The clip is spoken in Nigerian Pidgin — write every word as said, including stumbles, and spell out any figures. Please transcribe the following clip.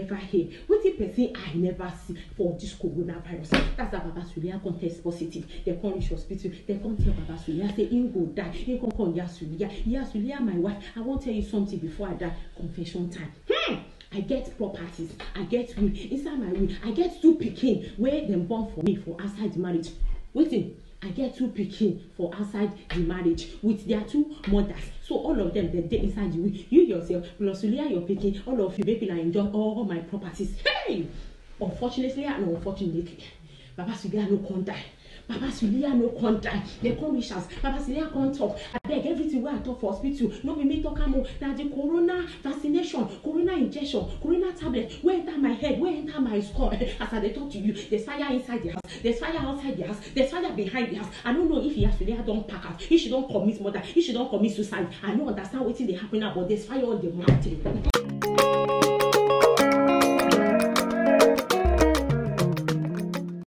Never hear. Wetin person eye never see for this coronavirus. That's how Baba Suliya come test positive. They come reach hospital. They come tell Baba Suliya say he go die. He come come Iya Suliya. Iya Suliya, my wife, I wan tell you something before I die. Confession time. Hmm. I get properties, I get will. Inside my will, I get two pikin wey dem born for me for outside the marriage. Wetin? I get two pikin for outside the marriage with their two mothers. So all of them, dem dey inside the will. You yourself, plus Suliya, your pikin, all of you, make una enjoy all my properties. Hey! Unfortunately and unfortunately, Baba Suliya no come die. Baba Suliya no come die. They come reach us. Baba Suliya come talk. I beg, everything wey I talk for hospital, no be me talk am o. Na the corona vaccination, corona injection, corona tablet wey enter my head, wey enter my skull. As I dey talk to you, there's fire inside the house, there's fire outside the house, there's fire behind the house. I no know if Iya Suliya don pack out, if she don commit murder, if she don commit suicide. I no understand wetin dey happen now, but there's fire on the mountain.